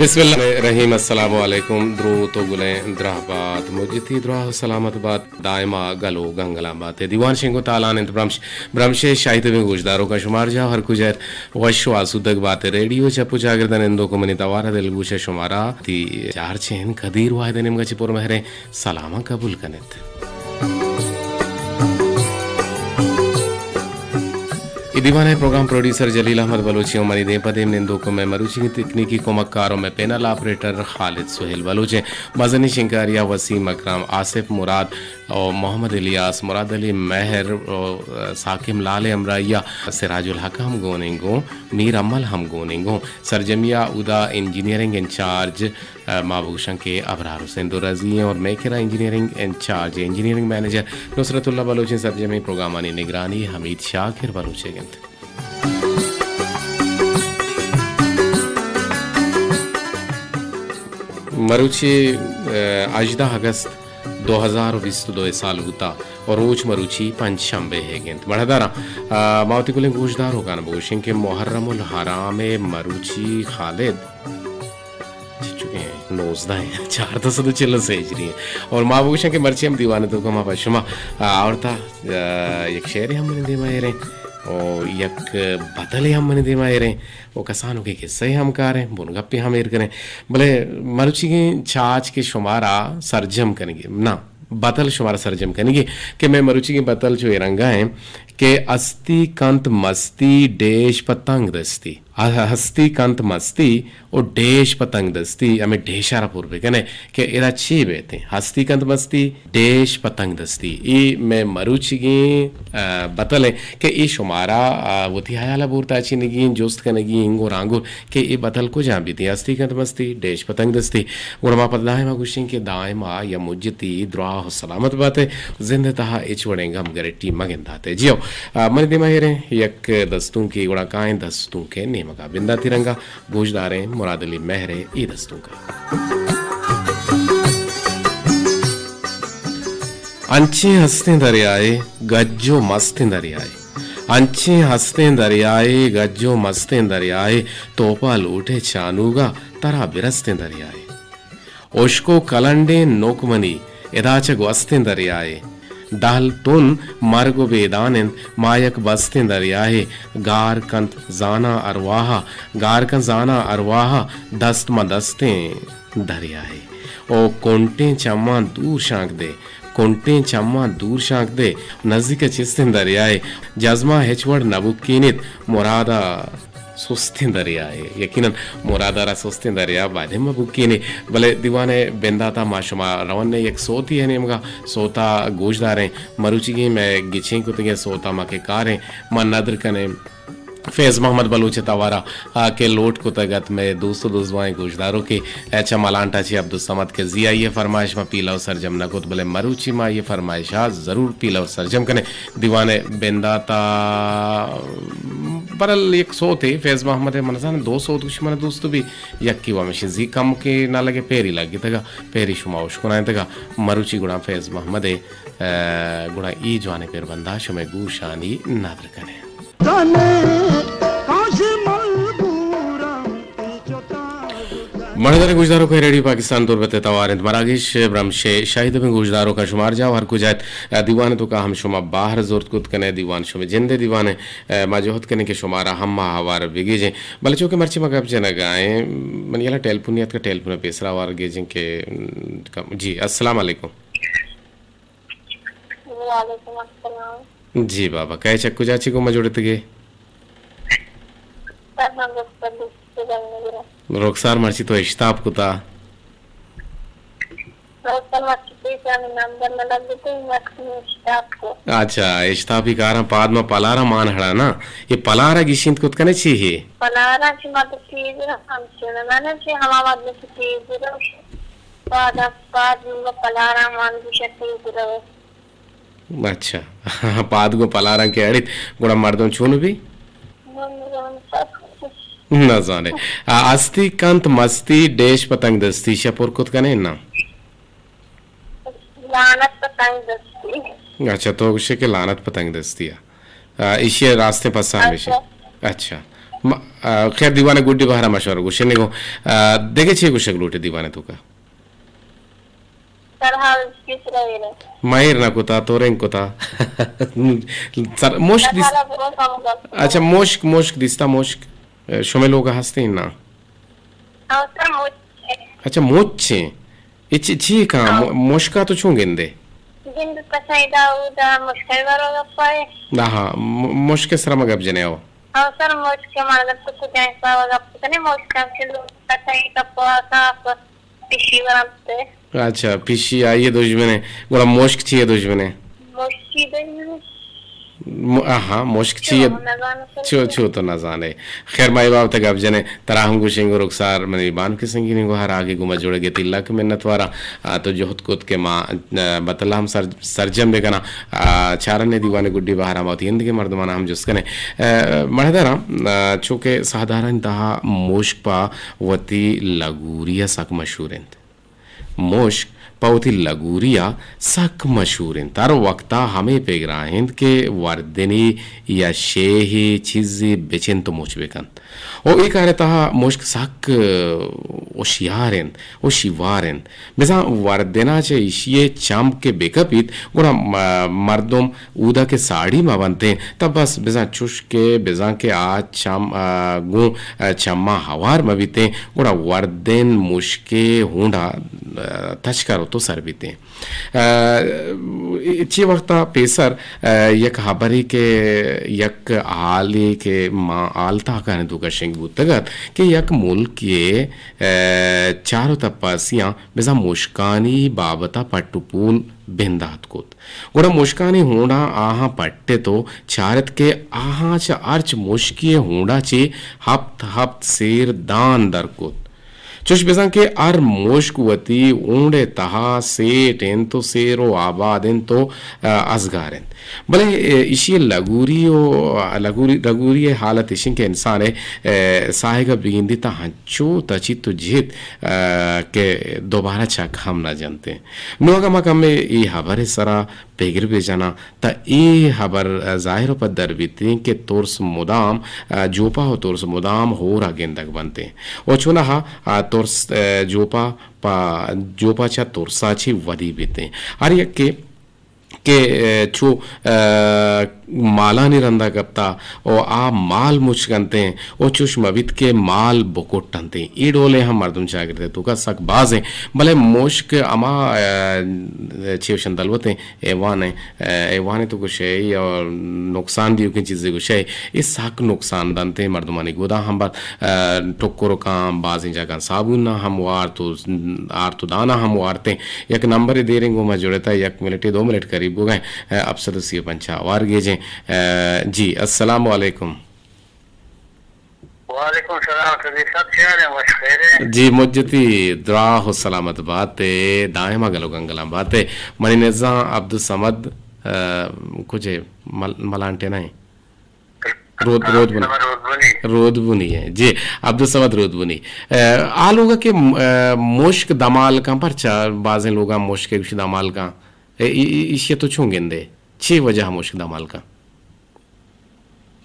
بسم اللہ الرحمن الرحیم۔ السلام علیکم۔ دروت و گلیں دراہ بات، مجتی دراہ و سلامت بات، دائما گل و گنگلاں بات۔ دیوان شنگ و تالان انت برمش، برمش شاہی تبیں گوشداروکاں شمار جاہ ہر کجا ات وش و آسودگ بات۔ ریڈیو چپ و چاگردن اندوکو منی توار دلگوش شمارا تی چار چین قدیر واحد نیمگا چہ پر مہریں سلاماں قبول کنت۔ اے دیوان ء پروگرام پروڈیوسر جلیل احمد بلوچی و منی دیم پہ دیم نندوک و مئے مروچی تکنیکی کمکار و مئے پینل آپریٹر خالد سہیل بلوچ ء۔ مزنی شنکاری ء وسیم اکرم، آصف مراد و محمد الیاس، مراد علی مہر و ساکم لال ء ہمراہی ء سراج الحق ہم گون انگوں، میر امل ہم گون انگوں۔ سرجمی ء اودا انجینئرنگ انچارج ء ما بگوشاں کہ ابرار حسین درازی ایں اور مئے کرا انجینئرنگ انچارج، انجینئرنگ مینیجر نصرت اللہ بلوچ ایں۔ سرجمیں پروگرامانی نگرانی حمید شاکر بلوچ ء انت۔ مروچی، ء، ہژدہ اگست دو ہزار و بیست و دو ء سال بوتا اور روچ مروچی پنچ شنبے ء انت۔ مڑداراں، ء، ما وتی کلیں گوشداروکاں بگوشیں کہ محرم الحرام ء مروچی خالد چچکیں نوزدہ ہیں، چاردہ سد و چل و سے ہجری ہیں۔ اور ما بگوشاں کہ مرچی ہم دیوان توکا ما پہ شما، آ، آورتا، آ، یک شعرے ہم منی دیما ایریں، او یک بتلے ہم منی دیما ایریں، او کسانوکیں قصہ ہم کاریں، بن گپے ہم ایر کریں۔ بلے مروچیگیں چاچ کہ شمارا سرجم کنگی، نا، بتل شمارا سرجم کنگی کہ مئے مروچیگیں بتل چو اے رنگا ہیں کہ ہستی کنت مستی ڈیش پہ تنگ دستی۔ ہ-، ہستی کنت مستی و ڈیش پہ تنگ دستی، ہمے ڈیشا را پر بکنے کہ ادا چی بیتیں۔ ہستی کنت مستی، ڈیش پہ تنگ دستی۔ اے مئے مروچیگیں، آ، بتل ایں کہ اے شمارا، آ، وتی حیالا بورتا چینگی ایں، جست کنگی انگو رانگو کہ اے بتل کجام بیتیں۔ ہستی کنت مستی، ڈیش پہ تنگ دستی۔ گڑا ما پد دائما گوشیں کہ دائما یا مجتی دراہ و سلامت باتے، زند تہا ہچ وڑیں گم گرٹی مگنداتے۔ جیو، آ، منی دیما ایریں یک دستونکے، گڑا کائیں دستونکے نیمگا۔ بنداتی رنگا گوشداریں مراد علی مہر ء اے دستونکا۔ انچیں ہستیں دریائے، گج و مستیں دریائے۔ انچیں ہستیں دریائے، گج و مستیں دریائے، توپا لوٹے چانوگا، ترا برستیں دریائے۔ ہشک و کلنڈیں نوک منی، ادا چہ گوستیں دریائے۔ ڈہل تن مرگ و بیدان انت، ما یک بستیں دریائے۔ گار کنت زاناں ارواہا، گار کنت زاناں ارواہا، دست ماں دستیں دریائے۔ او کنٹیں چماں دور شانک دے، کنٹیں چماں دور شانک دے، نزیک ء چستیں دریائے۔ جزماں ہچ وڑ نہ بکینیت، مرادا سستیں دریائے۔ یقیناً مراد ء را سستیں دریا بائدیں ما بکینے، بلے دیوان ء بندات ء ما شما رون ء یک سوتی ء نیمگا سوتا گوش داریں۔ مروچیگیں مئے گچین کتگیں سوتا ما کہ کاریں، ما ندر کنیں فیض محمد بلوچ ء توارا، آ، کہ لوٹ کتگ ات مئے دوست و دوزواہیں گوشداروکے، اے، چہ ملانٹا چہ عبدالصمد کہ زی آئی ء فرمائش ما پیلو سرجم نہ کت، بلے مروچی ما آئی ء فرمائش ء ضرور پیلو سرجم کنیں۔ دیوان ء بندات ء برل یک سوتے فیض محمد ء من زاناں دو سوت گوشی من دوست بی، یکی و ہمیشی زی کم کہ نہ لگے پیری لگتگا، پیری شما اشکنائنتگا، مروچی گڑا فیض محمد ء، ء، گڑا ای جوانیں پیر بندا شمئے گوشانی ندر کنیں۔ مڑدر گوشداروکاں ریڈیو پاکستان تربت ء توار انت۔ مراگش برمش ء شاہی دبیں گوشداروکاں شمار جاہ و ہر کجا ات، ء، دیوان ء توکا ہم شما باہر زرت کت کنے، دیوان شمئے جند ء دیوان ء، ء، ما جہد کنیں کہ شمارا ہم ما ہوار بگیجیں۔ بلے چونکہ مرچی ما گپ جنگا ایں، من یلا ٹیلیفون نیت کا ٹیلیفون پیسرا ہوار گیجیں کہ، م، جی، السلام علیکم۔ وعلیکم السلام۔ جی بابا، کئے چہ کجا چی گوما جوڑتگے؟ سر، من رخسار لوٹی سے گل نگرا۔ رخسار مرچی تو اشتاپ کتا؟ رخسار مرچی پیسا ہمیں نمبر نہ لگتے، مرچی اشتاپ کو۔ اچھا، اشتاپی کاراں پاد ما پلارا مان ہڑا نا۔ یہ پلارا گیشینت کت کنے چی ہے؟ پلارا چی ما تو چیز رہا ہم چیز، میں نے چی ہما مدد چیز رہا۔ پاد، پاد گوں پلاراں مان گوشت تیز رو۔ اچھا۔ پاد گوں پلاراں کہ اڑیت، گڑا مردم چون بی؟ مردم سخت۔ نہ زانے۔ آ، ہستی کنت مستی، ڈیش پہ تنگ دستی، شہ پر کت کنے نا؟ لعنت پہ تنگ دستی۔ اچھا، تو گوشے کہ لعنت پہ تنگ دستی۔ آ، ایشی ء راستیں پسہ ہمیش انت۔ اچھا۔ اچھا۔ ما، آ، خیر، دیوان گڈی بہرا ما شور گوشنے گو۔ آ، دگہ چے گوشگ لوٹے دیوان توکا؟ سر حال کس رہے؟ مہر نہ کتا، تو رنگ کتا۔ سر، مشک سر دیس-، حال برو کم کر۔ اچھا، مشک، مشک دیستا مشک۔ اے، شمے لوگ ہستے نا؟ ہاں سر، مشک۔ اچھا، مچ اچھی کہاں؟ ہاں۔ مشکا تو چون گندے؟ گند پسند آؤ دا مشکل برو گپائے۔ ہاں، م-، مشک سرا ما گپ جنے آؤ۔ ہاں سر، مشک مالت تو کجائیں پاوا گپ کنے، مشک ہم چلو پسند کپوا صاف۔ پشی ورنت۔ اچھا، پشی آئی دژمن ہے۔ گڑا مشک چی ہے دژمن ہے؟ مشک چی دژمن ہے؟ م-، آہا، مشک چی ہے؟ چو، نزانو سر۔ چو، چو تو نزانے۔ خیر، ما اے بابت گپ جنے، ترا ہم گوشیں گو رخسار، منی بانک سنگینی گو ہر آگے گو ما جوڑ گے تلک منت وارا، آ، تو جہد کت کہ ما، آ، بتلا ہم سر، سرجم بکناں، آ، چارنے دیوان گڈی بہرا ما وتی اندگے مردمانا ہم جست کنے۔ آ، مڑدارا، آ، چو کہ ساہدارانی تہا مشک پا وتی لگوری ء سک مشہور انت۔ مشک پہ وتی لگوری ء سک مشہور انت۔ ہر وقت ء ہمے پگر ء انت کہ وردنے یا شے ء چیزے بچنت و مچ بکنت۔ و اے کار ء تہا مشک سک ہوشیار انت، ہوشیوار انت۔ بزاں وردن ء چہ ایشی ء چم کہ بکپیت، گڑا م-، مردم اودا کہ ساڑی مہ بنتیں، تہ بس بزاں چش کہ بزاں کہ آ چم، آ، گوں، آ، چماں ہوار مہ بیتیں، گڑا وردن مشکے ہونڈا، آ، تچکا رتو سر بیتیں۔ آ، چی وقتا پیسر، آ، یک ہبرے کہ یک حالے کہ ما حال تاکانی توکا شنگ بوتگ ات کہ یک ملکے، آ، چار و تپاسیاں بزاں مشکانی بابتا پٹ و پول بندات کت۔ گڑا مشکانی ہونڈاں آہاں پٹت و چارت کہ آہاں چہ ہرچ مشکے ہونڈا چہ ہپت ہپت سیر دان در کت۔ چش بزاں کہ ہر مشک وتی ہونڈے تہا سیٹ انت و سیر و آباد انت و، آ، ازگار انت۔ بلے، آ، ایشی لگوری و، آ، لگوری، لگوری حالت اشن کہ انسان، آ، ساہگا بگندی تا ہنچو تچیت و جہت، آ، کہ دوبارہ چک ہم نہ جنت۔ نوں اگاں ما کمے اے ہبر ء سرا پگر بہ جناں، تہ اے ہبر ظاہر و پدر بیتیں کہ ترس مدام، آ، جوپا و ترس مدام ہورا گندگ بنتیں۔ و چونہا، آ، ترس، آ، جوپا پہ، جوپا چہ ترسا چہ ودی بیتیں۔ ہر یکے کہ، آ، چو، آ، مالانی رندا کپتا و آ مال مچ کنتیں و چوش مہ بیت کہ مال بکٹنتیں۔ اے ڈولیں ہم مردم چاگرد ء توکا سک بازیں، بلے مشک ہما، آ، چے گوشن دلوتیں حیوان ء، آ، حیوان ء تو گوشئے یا نقصان دیوکیں چیزے گوشئے، اے سک نقصان دنتیں مردمانی گودا ہم بات، آ، ٹکرکاں بازیں جاگہاں صابون ء ہم وارت و آرت و دانا ہم وارتیں۔ یک نمبرے دیریں گوں ما جڑتا، یک منٹے دو منٹ قریب بوگئے، آ، ہپت سد و سی و پنچ ء ہوار گیجیں۔ آ، جی، السلام علیکم۔ وعلیکم السلام، سبی صاحب، چے حال ہیں؟ وش خیر ہیں؟ جی، مجتی دراہ و سلامت بات ہے، دائما گل و گنگلاں بات ہے۔ منی نزاں عبدالصمد، آ، کجے مل-، ملانٹے نہیں۔ رود-، رودبنی۔ عبدالصمد رودبنی۔ رودبنی ہے۔ جی، عبدالصمد رودبنی۔ آ، آ لوگا کہ، آ، مشک دمال کن، پرچا بازیں لوگا مشک گوش دمال کن۔ اے، ای-، ای-، ایشی تو چون گندے؟ چی وجہ مشک دمال کن؟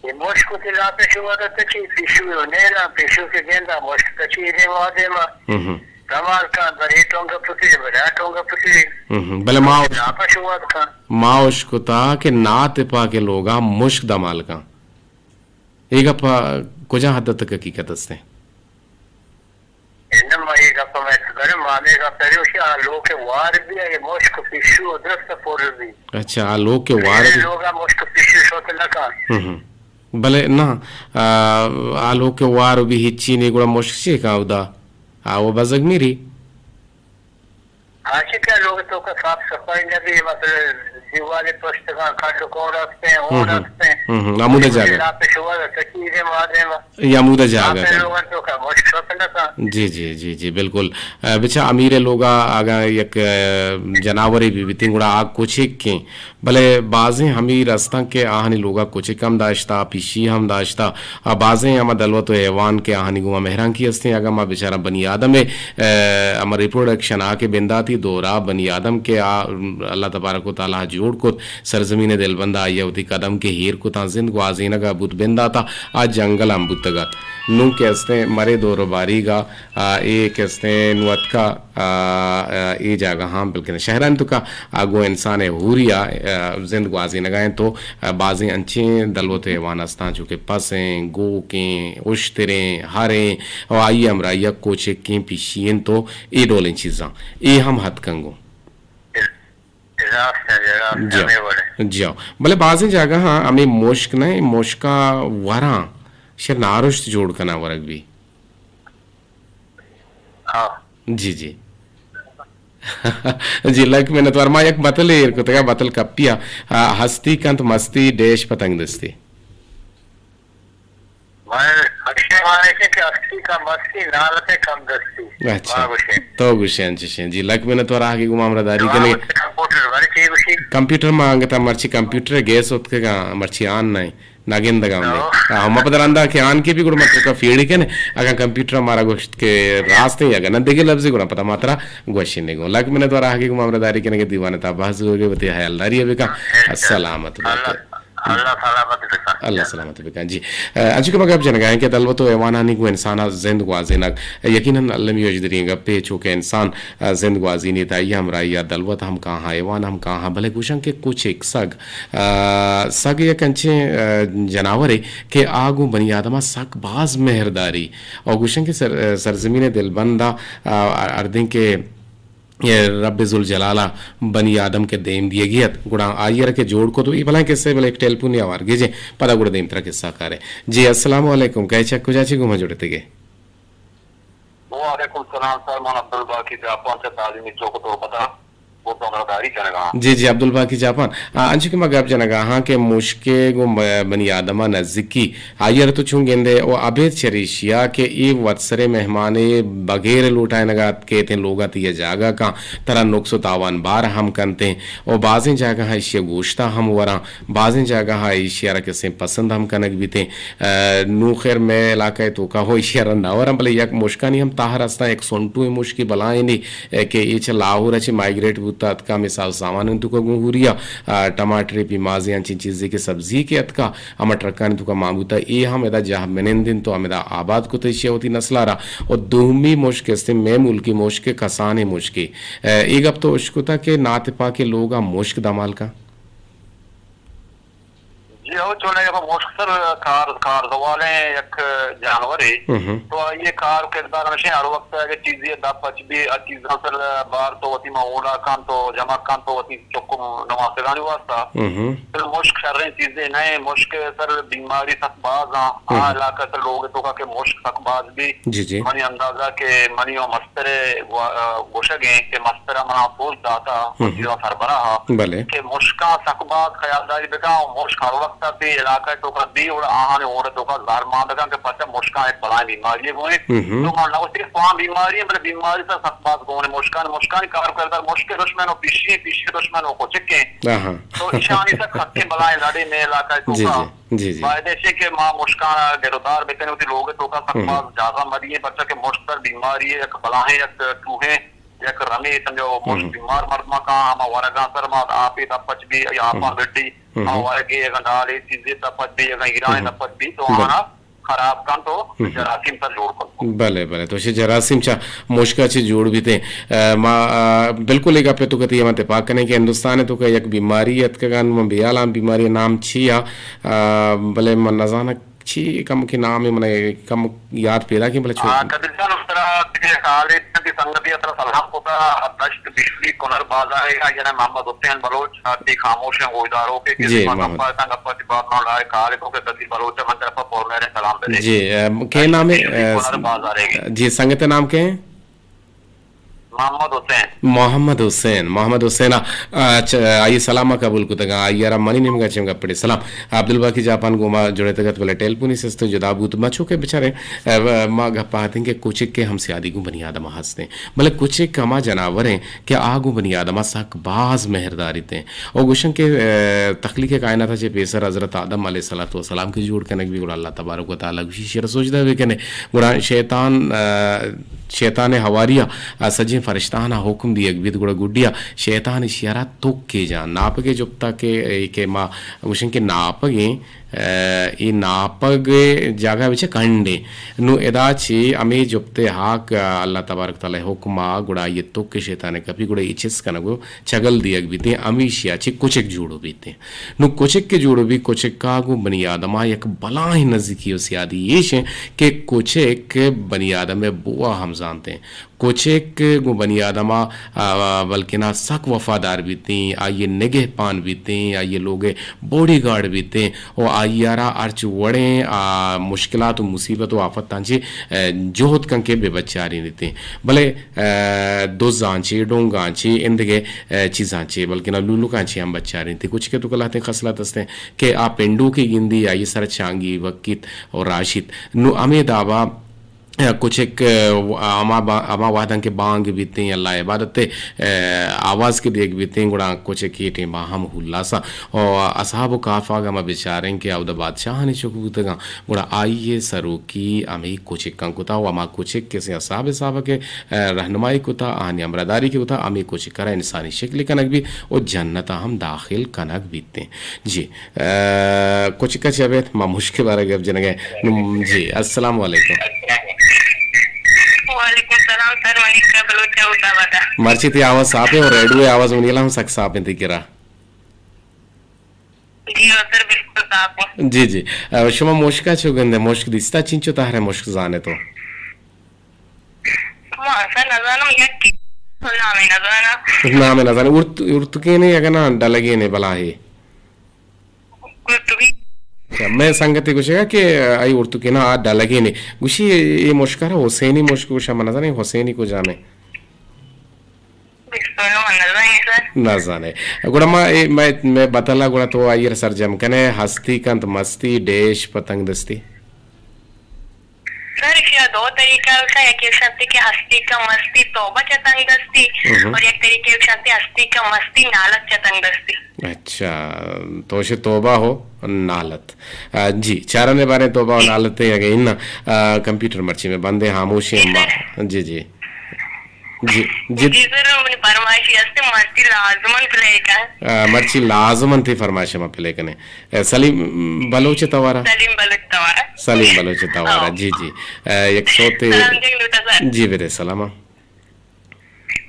اے مشک وتی لاپ ء شوہاز ء تچی، پیشو ء نیلاں، پیشو کہ گنداں مشک تچی دیم ء دیم ء۔ ہم ہم۔ کمال کن، برے ٹونگ ء پتری، برے ٹونگ ء پتری۔ ہم ہم۔ بلے ما لاپ ء شوہاز کن۔ ما اشکتا کہ نات پاک ء لوگا مشک دمال کن۔ اے گپ کجا حد تک حقیقت است ہیں؟ اناں ما اے گپ ء مئے سدر، ما ہمے گپ ء ریوشی، آ لوک ء وار بی، اے مشک و پیشو و درست ء پر بی۔ اچھا، آ لوک ء وار بی۔ لوگ ء مشک و پیشو شوت نہ کن۔ ہم ہم۔ بلے نہ، آ، آ لوک ء وار بی ہچی نہیں، گڑا مشک چے کن اودا؟ آ وہ بزگ میری۔ آ چی کہ لوگ ء توکا صاف صفائی نہ بی، مطلب دیوال پشتگاں کڈ و کونڈ استیں، ہون ہم ہم۔ استیں۔ ہم ہم۔ ہمودا جاگہ۔ لاپ ء شوہاز ء تچی دیم ء دیم ء۔ یا ہمودا جاگہ۔ لاپ ء لوگ ء توکا مشک رسینگ ءَ کن۔ جی، جی، جی، جی، بالکل۔ ءَ، بچا امیر ءِ لوگ ءَ اگاں یک، ءَ، جناورے بہ بیتیں گڑا آ کچکیں، بلے بازیں امیر استاں کہ آہانی لوگ ءَ کچک ہم داشتہ، پیشی ہم داشتہ، ءَ بازیں ہما دلوت ءُ حیوان کہ آہانی گوما مہرانکی استیں، اگاں ما بچاراں بنی آدم ءِ، ءَ، ہما ریپروڈکشن ءَ کہ بنداتی دور ءَ بنی آدم کہ آ اللہ تبارک و تعالی ءَ جوڑ کت، سرزمین ءِ دلبند ءَ آئی ءَ وتی قدم کہ ایر کتاں، زند گوازینگ ءَ بوت، بندات ءَ آ جنگل ہم بوتگ ات۔ نوں کہ استیں مرے دور ءُ باریگ ءَ، آ، اے کہ استیں نوں اتکا، آ، آ، اے جاگہاں بلکن شہرانی توکا، آ، گوں انسان ءِ ہوری ءَ، آ، زند گوازینگ ءَ انت تو، آ، بازیں انچیں دلوت ءُ حیوان استاں چو کہ پس ایں، گوک ایں، اشتر ایں، ہر ایں، ءُ آئی ءِ ہمراہی ءَ کچک ایں، پیشی انت تو اے ڈولیں چیزاں۔ اے ہم ہتک اں گوں۔ راست ایں، راست ایں، جی۔ ہمے وڑ ایں۔ جی ہاں۔ بلے بازیں جاگہاں ہمے مشک نہ ایں، مشک ءَ وراں شر نارشت جوڑ کناں ورگ بی۔ ہاں۔ جی، جی۔ جی، لک منت وار۔ ما یک بتلے ایر کتگ ءَ، بتل کپی ءَ، آ، ہستی کنت مستی ڈیش پہ تنگ دستی۔ من ہمیشہ مانے کہ ہستی کم مستی، نالت کم دستی۔ اچھا۔ ما گوشیں۔ تو گوشے انچشیں۔ جی، لک منت وار آہگے گوں ما ہمراہ داری کنے۔ کمپیوٹر بارے چی گوشی؟ کمپیوٹر ما انگتا مرچی کمپیوٹر گیس اتکگا، مرچی آن نہ ایں۔ نہ گندگا ہم نہ۔ آ، ما پدا رندا کہ آن کے بی گڑا ما توکا فیڑی کنے، اگاں کمپیوٹر مارا گوشت کہ راست ایں یا نہ دگہ لفظے گڑا پدا ما ترا گوشی نگو۔ لک منت وار آہگے گوں ما ہمراہ داری کنے کہ دیوان تا بحث ہوگے وتی حیالداری بکا۔ سلامت بات۔ اللہ، اللہ سلامت بکن۔ اللہ سلامت بکن۔ جی، آ، انچو کہ ما گپ جنگا ایں کہ دلوت ءُ حیوانانی گوں انسان ءَ زند گوازینگ یقیناً المی وجدریں گپے، چو کہ انسان، آ، زند گوازینیت آئی ءِ ہمراہی ءَ دلوت ہم کاہاں، حیوان ہم کاہاں، بلے گوشاں کہ کچک، سگ، آ، سگ یک انچیں، آ، جناورے کہ آ گوں بنی آدم ءَ سک باز مہرداری ءُ گوشاں کہ سر-، سرزمین ءِ دلبند ءَ، آ، ہردیں کہ اے رب ذوالجلال ءَ بنی آدم کہ دیم دیگی ات، گڑا آئی ءَ را کہ جوڑ کت، اے بلاہیں کسہ، بلے یک ٹیلیفونے آوار گیجیں، پدا گڑا دیمترا کسہ کاریں۔ جی، السلام علیکم، کئے چہ کجا چہ گوں ما جڑتگے؟ وعلیکم السلام سر، من عبدالباقی جاپان چہ تعلیمی چوک تربت ءَ گوں تو ہمراہ داری کنگا آں۔ جی، جی، عبدالباقی جاپان۔ آ، انچو کہ ما گپ جنگا آں کہ مشکے گوں ب-، بنی آدم ءَ نزیکی آئی ءَ را تو چون گندے؟ ءُ ابید چریشی ءَ کہ اے وتسریں مہمانے بغیر لوٹائینگ ءَ اتکیتیں لوگ ءَ تئی ءَ جاگہ کاں، ترا نقص ءُ تاوان بار ہم کنتیں ءُ بازیں جاگہاں ایشی ءَ گوشت ءَ ہم وراں، بازیں جاگہاں ایشی ءَ را کسیں پسند ہم کنگ بیتیں۔ آ، نوں خیر مئے علاقہ ءِ توکا ہو ایشی ءَ را نہ وراں، بلے یک مشکانی ہم تہر استاں، یک سنٹویں مشکے بلائینے، اے کہ اے چہ لاہور ءَ چہ مائیگریٹ بوتہ اتکا، ہمے ساز سامان انت توکا گوں ہوری ءَ، آ، ٹماٹرے، پیمازے، انچیں چیزے کہ سبزی کہ اتکا، ہما ٹرکانی توکا مان بوتہ، اے ہم ادا جاہ منند انت ءُ ہمدا آباد کتہ ایشی ءَ وتی نسل ءَ را۔ ءُ دومی مشک استیں مئے ملکی مشک، کسانیں مشکے۔ اے، اے گپ تو اشکتہ کہ ناتپاکیں لوگ ءَ مشک دمال کن؟ جی ہو، چوناہا پہ مشک سر کار، کارزوالیں یک جانورے۔ ہم۔ تو آئی ءِ کار ءُ کردار ہمیشیں ہر وقت اگہ چیزے دپ پچ بی، آ چیزاں سر بار تو وتی ما اونڈا کن تو جمع کن تو وتی چک ءُ نماسگانی واسطہ۔ ہم۔ سر مشک شریں چیزے نہ ایں، مشک سر بیماری سک باز آں۔ ہم۔ آ علاقہ سر لوگ ءِ توکا کہ مشک سک باز بی۔ جی، جی۔ منی اندازہ کہ منی ءُ مستر ءِ گوا-، گوشگ ایں کہ مستر ءَ منا پوسٹ داتہ، ہم۔ وزیر ءُ سربراہ ءَ بلے۔ کہ مشکاں سک باز خیالداری بکن ءُ مشک ہر وقت ءَ تئی علاقہ ءِ توکا بی، گڑا آہانی اونڈ ءِ توکا زہر مان بکن کہ پرچا مشکاں یک بلاہیں بیماری گون ایں۔ ہم۔ تو ما نہ گوشتگ کہ کواں بیماری ایں، بلے بیماری سر سک باز گون ایں۔ مشکان، مشکانی کار ءُ کردار، مشک ءِ دشمن ءُ پیشی ایں، پیشی ءِ دشمن ءُ کچک ایں۔ آہاں۔ تو ایشانی سک سکیں بلاہیں لڑے مئے علاقہ ءِ جی، توکا۔ جی۔ جی، جی۔ باید ایش ایں کہ ما مشکاں گرودار بکن ایں، وتی لوگ ءِ توکا سک ہم۔ باز جاگہ مدی ایں، پرچا کہ مشک سر بیماری ایں، یک بلاہیں یک ٹوہیں یک رمے سمجھو مشک ہم۔ بیمار مردماں کاں، ہما ورگاں سر ما آپے دپ پچ بی یا آپاں ہم۔ بڈی، ہم۔ آ ورگے اگاں ڈالے چیزے دپ پچ بی، اگاں ایران بلے۔ دپ پچ بی تو بلے۔ آنا خراب کن تو ہم۔ جراثیم سر جوڑ کن۔ بلے، بلے، تو شے جراثیم چا مشکا چے جوڑ بیتیں۔ اے، ما، آ، بالکل اے گپے تو کتی ہم اتفاق کنیں کہ ہندوستان ءِ توکا یک بیماری اتکگان، من بیالاں بیماری نام چی آ، آ، بلے من نزاناں چی کمکے نام ایں، من کم یاد پیداک ایں، بلے چو آ، قدیر جان، ترا تئی کالے تئی سنگتے ءَ ترا سلام کتا، دشت بشلی کنر بازارے ءَ، یعنی محمد حسین بلوچ، آ، تئی خاموشیں گوشداروکے کہ جی، ما محمد۔ گپا اتاں، گپا چہ بعد من لائے کالے تو کہ قدیر بلوچ ءَ من طرفا پر مہریں سلام بدے۔ جی، اے، کے دشت نام ایں؟ بشلی اے، کنر بازارے ءَ۔ جی، سنگت نام کے ایں؟ محمد حسین۔ محمد حسین، محمد حسین ء، آ، چ-، آئی سلام ء قبول کتگ ء، آئی ء را منی نیمگ ء چہ گپ ء سلام۔ عبدالباقی جاپان گوں ما جڑتگ ات، بلے ٹیلیفونی سسٹم جدا بوت۔ ما چو کہ بچاریں، آ، ما گپ ء اتیں کہ کچک ء ہم سیادی گوں بنی آدم ء ہستیں، بلے کچک ہما جناور ایں کہ آ گوں بنی آدم ء سک باز مہر داریت ایں۔ او گوشن کہ، آ، تخلیق کائنات ء چہ پیسر حضرت آدم علیہ الصلوۃ والسلام کہ جوڑ کنگ بی، گڑا اللہ تبارک و تعالی گوشی، شر سجدہ بکنے۔ گڑا شیطان، آ، شیطان ء ہواری ء سجیں فرشتہاں ء حکم دیگ بیت، گڑا گڈی ء شیطان ایشی ء را تکے جان۔ ناپگ ء جپتا کہ اے کہ ما گوشن کہ ناپگ ایں، آ، اے ناپگ ء جاگہ بچ کنڈ ایں۔ نو ادا چہ ہمے جپت ء ہاک، آ، اللہ تبارک تعالی ء حکم ء گڑا آئی ء تک ء شیطان ء کپی، گڑا اے چست کنگ ء چگل دیگ بیتیں، ہمیشی ء چہ کچک جوڑ بیتیں۔ نوں کچک کہ جوڑ بی، کچک ء گوں بنی آدم ء یک بلاہیں نزیکی و سیادی ایش انت کہ کچک بنی آدم ء بو ء ہم زانت انت۔ کچک گوں بنی آدم ء، آ، بلکنا سک وفادار بیتیں، آئی ء نگہپان بیتیں، آئی ء لوگ ء باڈی گارڈ بیتیں و آئی ء را ہرچ وڑیں، آ، مشکلات و مصیبت و آفتاں چہ، آ، جہد کن کہ بہ بچارینیتیں۔ بلے آ، دزاں چے، ڈونگاں چے، اندگہ، آ، چیزاں چے، بلکنا لولکاں چے ہم بچارینت۔ کچک ء تو کلاتیں خصلت استیں کہ آ پنڈوکے گندی، آئی سر چانگی وکیت اور راشیت۔ نو ہمے دابا، آ، کچک، آ، ہما با-، ہما وہداں کہ بانگ بیتیں، اللہ عبادت ء، آ، آواز کہ دیگ بیتیں، گڑا کچک اے ٹیما ہم ہلاسا۔ او اصحاب و کہف آگا ما بچاریں کہ اودا بادشاہانی چک بوتگاں، گڑا آئی ء سروکی ہمے کچکاں کتا و ہما کچک کسے اصحاب صاحب کہ، آ، رہنمائی کتا، آہانی ہمراہداری کہ کتا، ہمے کچک ء را انسانی شکل کنگ بیت و جنت ء ہم داخل کنگ بیت۔ جی، آ، کچک ء چہ ابید ما مشک ء بارہ گپ جنگ ء۔ نم-، جی، السلام علیکم۔ وعلیکم السلام سر، منی کر بلوچ ء ہوتا بدا۔ مرچی تی آواز صاف ہے اور ریڈیو آواز منی ہم سک صاف ہے تی کرا۔ جی، او سر، بالکل صاف ہوں۔ جی، جی۔ آ، شما مشکا چو گندے، مشک دیستا چینچو تہرے مشک زانے تو؟ ما سر نزانم، یک نامے نزانم۔ نامے نزانے۔ ارت-، ارتکینے یا کہ نا ڈلگینے بلاہے؟ ارتکی۔ اچھا، میں سنگتے گوشگا کہ آئی ارتکینا آ ڈلگینے۔ گوشی اے مشکا را حسینی مشک گوشا، من نزانے حسینی کجامے۔ بسم اللہ، من نزانیں سر۔ نزانے۔ گڑا ما اے، مئے، مئے بتلا گڑا تو آئی ء سرجم کنے، ہستی کنت مستی، ڈیش پہ تنگ دستی۔ سر، اشیا دو طریقہ ہوتا، یکی شانتی کہ ہستی کا مستی توبہ چہ تنگ دستی، ہم۔ اور یک طریقے شانتی ہستی کا مستی نالت چہ تنگ دستی۔ اچھا، تو شے توبہ ہو نالت۔ آ، جی، چارنے بارے توبہ و نالت ہے، اگے ان، آ، کمپیوٹر مرچی میں بندے خاموشی ما۔ جی، جی۔ جی، جی۔ جی سر، منی فرمائشی ہستے، مرچی لازمن پلے کن۔ آ، مرچی لازمن تی فرمائش ما پلے کنے۔ اے، سلیم بلوچ توارا؟ سلیم بلوچ توارا۔ سلیم بلوچ توارا، ہاں۔ جی، جی۔ اے، یک سوتے۔ سلام جنگ لوٹا سر۔ جی، بدے سلام۔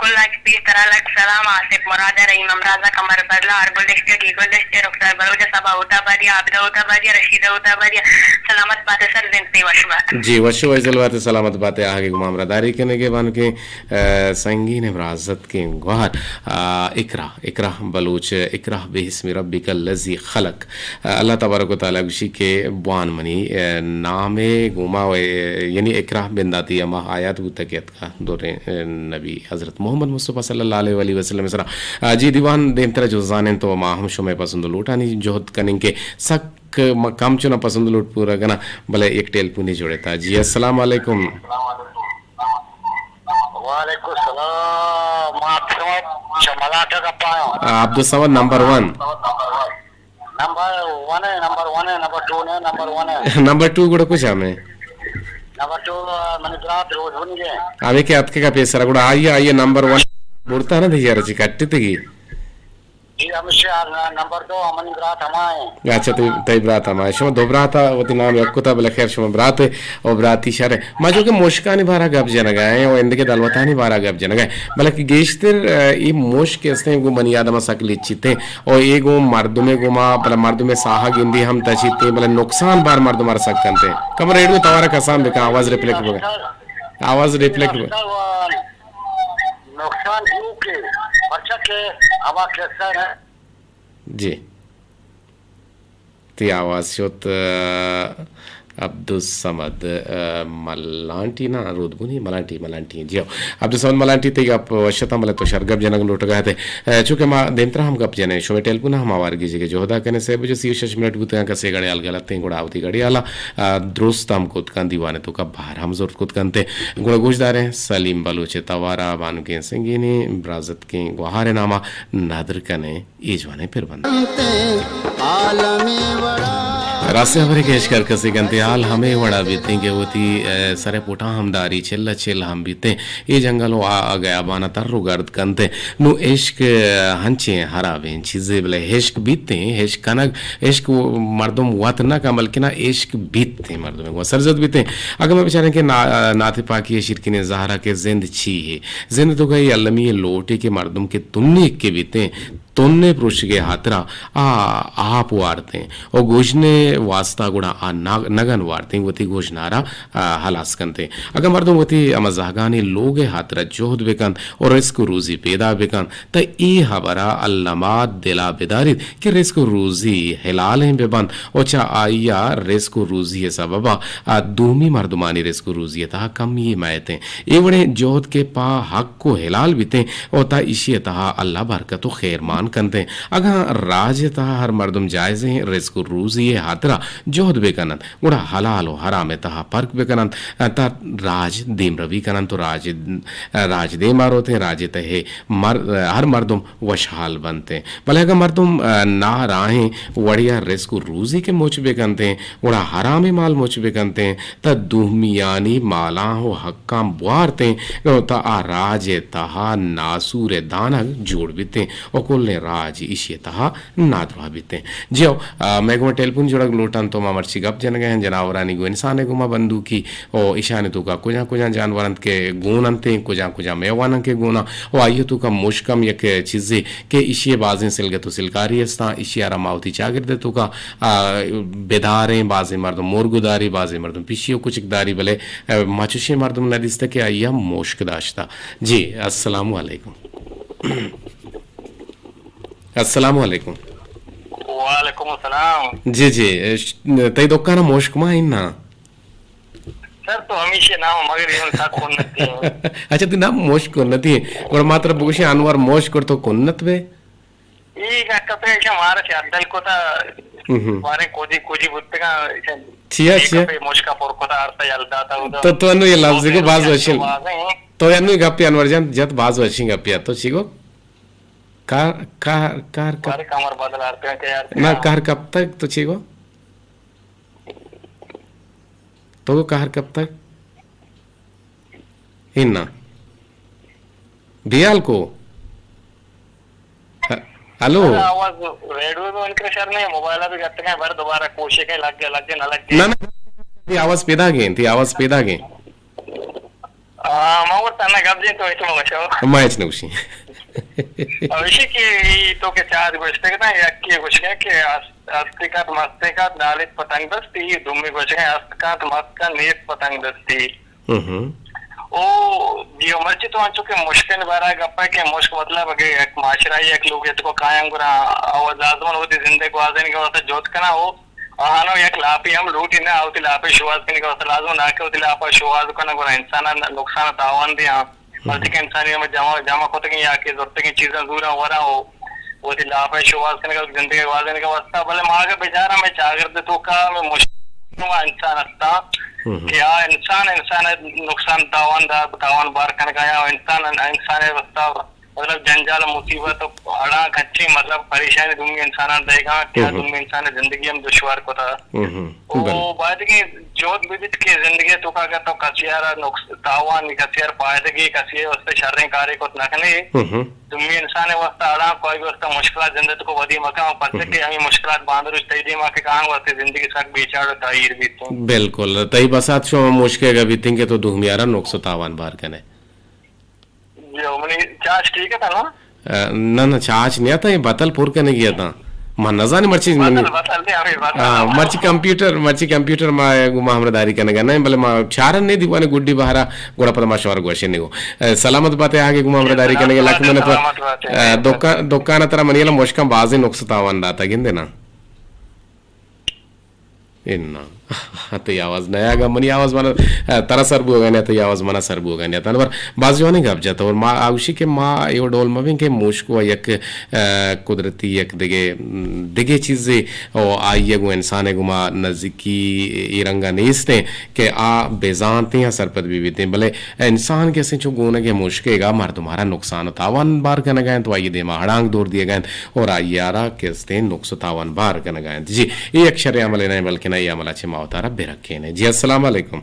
کل لک پیر ترا لک سلام، آصف مراد، رحیم امراض، قمر بدلا، ہر گل دشتے، ڈی گل دشتے، رخسار بلوچ، صبا ہوتا بادیا، عابدہ ہوتا بادیا، رشیدہ ہوتا بادیا، سلامت باتے سر، زند تے وش بات۔ جی، وش و ایزل باتے، سلامت باتے، آہگے گمام رداری کنے کے بان کے۔ آ، سنگین ء برازتکیں گوہر، آ، اقرا، اقرا بلوچ، اقرا باسم ربک الذی خلق۔ آ، اللہ تبارک و تعالی گوشی کہ بوان منی، آ، نام ء گوما و، یعنی اقرا بنداتی ہما آیات بوتگ کہ اتکا دوریں، آ، نبی حضرت محمد مصطفی صلی اللہ علیہ وآلہ وسلم سرا۔ آ، جی دیوان دیمترا جو زانیں تو ما ہم شمئے پسند و لوٹانی جہد کنیں کہ سک ما کم چنا پسند لوٹ پورا کنا، بلے ایک ٹیلیفونی جوڑے تا۔ جی السلام علیکم۔ وعلیکم السلام، ما عبدالصمد چہ ملاٹا گپا آں۔ آ، عبدالصمد نمبر ون۔ نمبر ون ہے، نمبر ون ہے، نمبر ٹو نے، نمبر ون ہے۔ نمبر ٹو گڑا کجا میں؟ نمبر ٹو، آ، منی برات روز بنی گئے۔ ہمیں کہ اتکے کا پیسرا گڑا آئیے، آئیے نمبر ون۔ بڑتا نا دھیارا چی کٹتے گی۔ جی، ہمیشہ نمبر دو منی برات ہما ہیں۔ اچھا، تئی، تئی برات ہما ہیں۔ شما دو برات ء وتی نام یک کتا، بلے خیر شما برات ء او براتی شر ء۔ ما جو کہ مشکانی بارا گپ جنگا ہیں او اندگہ دلوتانی بارا گپ جنگا ہیں۔ بلکہ گیشتر، آ، اے مشک استیں گوں بنی آدم ء سک لچیت ہیں۔ او اے گوں مردم ء گوما، بلے مردم ء ساہ گندی ہم تچیت ہیں، بلے نقصان بار مردم ء سک کنت ہیں۔ کم ریڈیو توارا کسان بکن، آواز ریفلیکٹ بکن۔ آواز ریفلیکٹ بکن۔ نقصان ایوک ء، پرچا کہ ہما کسہ ء۔ جی۔ تئی آواز شت، آ، عبدالصمد، ء، ملانٹی نا، رودبونی ملانٹی، ملانٹی، جی ہو۔ عبدالصمد ملانٹی، تئی گپ وش اتاں، بلے تو شر گپ جنگ لوٹگا ات۔ ء، چونکہ ما دیمترا ہم گپ جنیں، شمئے ٹیلیفون ہم آوار گیجگ ء جہدا کنیں، سہ بجے سی و شش منٹ بوتگاں، کسے گڑیال غلط ایں، گڑا آ وتی گڑیالا، ء، درست ہم کت کنت، دیوان ء توکا بہر ہم زرت کت کنت۔ گڑا گوش داریں، سلیم بلوچ ء توارا بانکیں سنگینی برازتکیں گوہار ء ناما ندر کنیں۔ اے جوانیں پربند۔ راستے ہبرے کہ عشق ہر کسے کنتے، حال ہمے وڑا بیتیں کہ وتی، ء، سر پٹاں ہم داری، چل چل ہم بیتیں۔ اے جنگل و آ، آ گیابان تر و گرد کنتے۔ نو عشق، ء، ہنچیں ہرابیں چیزے، بلے عشق بیتیں، عشق کنگ، عشق و مردم وت نہ کن، بلکنا عشق بیتیں، مردم گوں سرجد بیتیں۔ اگہ ما بچاریں کہ نا-، نعت پاکی شیرکنیں زہرا کہ زند چی ہے؟ زند تو کہ المی لوٹے کہ مردم کہ تنیک کے بیتیں، تنے پروشگ ء ہاترا آ آپ وارتیں و گژن ء واستا گڑا آ نگ-، نگن وارتیں، وتی گژنارا، آ، ہلاس کنتیں۔ اگاں مردم وتی ہما زہگانی لوگ ء ہاترا جہد بکنت و رزق و روزی پیدا بکنت، تہ اے ہبرا الما دلا بداریت کہ رزق و روزی حلالیں ببنت و چہ آئیا رزق و روزی ء سببا آ دومی مردمانی رزق و روزی ء تہا کمی مئیتیں۔ اے وڑیں جہد کہ پہ حق و حلال بیتیں، و تا ایشی ء تہا اللہ برکت و خیر مان کنتیں۔ اگاں راج ء تہا ہر مردم جائزیں رزق و روزی ء ہاترا جہد بہ کننت، گڑا حلال و حرام ء تہا پرک بہ کننت، تا راج دیمروی کننت و راج، راج دیما روتیں، راج ء تہ ء مر-، ہر مردم وشحال بنتیں۔ بلے اگاں مردم، ء، ناراہیں وڑیا رزق و روزی کہ مچ بہ کنتیں، گڑا حرامیں مال مچ بہ کنتیں، تا دومیانی مالاں و حقاں بوارتیں، تا آ راج ء تہا ناسور ء دانگ جوڑ بیتیں و کلیں راج ایشی ء تہا نادراہ بیتیں۔ جی ہو، آ، مئے گوما ٹیلیفون جوڑگ لوٹاں تو ما مرچی گپ جنگ ء ہیں، جناورانی گوں انسان ء گوما بندوکی و ایشانی توکا کجا کجا جانور انت کہ گون انت، کجا کجا میوان انت کہ گون انت و آئی ء توکا مشکم یک چیزے کہ ایشی ء بازیں سلگت و سلکاری استاں، ایشی ء را ما وتی چاگرد ء توکا، آ، بداریں، بازیں مردم مرگ داری، بازیں مردم پیشی و کچک داری، بلے، آ، ما چوشیں مردم نہ دیستہ کہ آئی ء مشک داشتہ۔ جی، السلام علیکم۔ السلام علیکم۔ وعلیکم السلام۔ جی، جی، اش-، تئی دکان ء مشک ما اناں؟ سر، تو ہمیشہ نام مگر یوں ساتھ کنتی۔ اچھا، تو نام مشک کنتی۔ گڑا ما ترا بگوشیں انور مشک کر تو کنت بے؟ ای گٹا پہ ایشاں مارا چہ عدل کتا، ہم۔ مارے کوجی، کوجی بوتگا، ایشاں چیا، ایک چیا؟ پہ مشکا پر کتا، ارتا یل داتا ہوتا۔ تو، تو انو یہ لفظی کو باز وشی۔ تو انو گپی انور جان، جت باز وشی گپی تو چی گو؟ کار، کار، کار کپ-، مارے کمر بدل آرتے ہیں کہ یار۔ نہ، کار کب تک تو چی گو؟ تو کار کب تک؟ انا۔ بیال کو۔ ہ-، ہلو۔ سر، آواز ریڈیو بھی ان کے شر نہیں، موبائل بھی کرتے ہیں، بر دوبارہ کوشش ہے، لگ گئے، لگ گئے، نہ لگ گئے۔ نہ، نہ، تئی آواز پیدا گئے، تئی آواز پیدا گئے۔ آ، ما وت تنہا گپ جن تو ایسے مگا شو۔ ما ایچ نہ گوشی۔ اوشی کہ ای تو کہ چار گوشتے کہ یکی گوشگے کہ است، استے کات، مستے کات، نالیت پتنگ دستی، دومی گوشگے است کات، مست کات، نیست پتنگ دستی۔ ہم۔ او، جی، او مرچی تو انچو کہ مشکل بارا گپا کہ مشک مطلب اگہ یک معاشرہ یک لوگ اتکو کایاں گڑا او لازم وتی زندگ گوازینگ واسطہ جہد کنا او آہانو یک لاپی ہم لوٹی نہ، وتی لاپی شوہاز کنگ واسطہ لازم نہ کہ وتی لاپا شوہاز کنا گڑا انسان نقصان تاوان دیاں۔ ہم۔ مرچی کہ انسانی ہم جمع، جمع کتگیں یا کہ زرتگیں چیزاں زوراں وراں او وتی لاپا شوہاز کنگ زندگی گوازینگ واسطہ، بلے ما اگہ بچاراں مئے چاگرد توکا مئے مشکل انسان ہستاں ہم۔ کہ آ انسان، انسان نقصان تاوان دا، تاوان بار کنگا یا انسان، انسان واسطہ مطلب جنجال مصیبت اڑاں کچیں مطلب پریشانی دومی انساناں دئیگاں کہ آ ہم۔ دومی انسان زندگی ہم دشوار کتا۔ ہم۔ او بلے۔ باید کہ جہد بہ بیت کہ زندگی توکا اگر تو کسی آرا نقص-، تاوان، کسی آرا فائدگی، کسی واسطہ شریں کارے کت نہ کنے۔ ہم۔ دومی انسان واسطہ اڑاں کوئی واسطہ مشکلات زندگی کو ودی مکان پرچہ ہم۔ کہ ہمیں مشکلات باندروش تئی دیما کہ کہاں واسطے زندگی سک بیچار و تاہیر بیت۔ بالکل، تئی بسات شما مشکے گا بیتیں کہ تو دومی آرا نقص و تاوان بار کنے۔ جی، منی چارج ٹھیک ہے نا؟ اے، نہ، نہ، چارج نہیں آتا، یہ بتل پر کرنے گیا تھا۔ ما نزانی مرچی بتل، منی بتل نہیں، ہمیں بتل۔ ہاں، مرچی کمپیوٹر، مرچی کمپیوٹر ما، ما ہمراہ داری کرنے گا نہیں، بلے ما چارن نہیں دیوانے گڈی بہرا، گڑا پدا ما شوار گوشے نہیں گو۔ اے، سلامت باتے آگے گو ما ہمراہ داری کرنے گا، لکھ منت۔ سلامت باتے۔ اے، دکان، دکان ترا منی لا مشکم بازی نقص تاوان داتا گندے نا۔ انا۔ تئی آواز نیاگا، منی آواز منا، اه، ترا سر بوگا نیات، تئی آواز منا سر بوگا نیات۔ انور باز جوانیں گپ جت اور ما آوشی کہ ما ایو ڈول مبیں کہ موشک و یک، اه، قدرتی یک دگہ، دگہ چیزے او آئی گوں انسان گما نزیکی ای رنگا نیستیں کہ آ بزانتیں یا سرپد بی بیتیں، بلے انسان کہ اسیں چو گونگ موشکے گا مردمارا نقصان و تاوان بار کنگا انت و آئی دیما ہڑانگ دور دیگا انت۔ اور آئی ء را کہ استیں نقص و تاوان بار کنگا انت۔ جی، اے یک شریں عملے نہ، بلکنا اے عمل ء چہ ما وتارا بہ رکھینیں۔ جی، السلام علیکم۔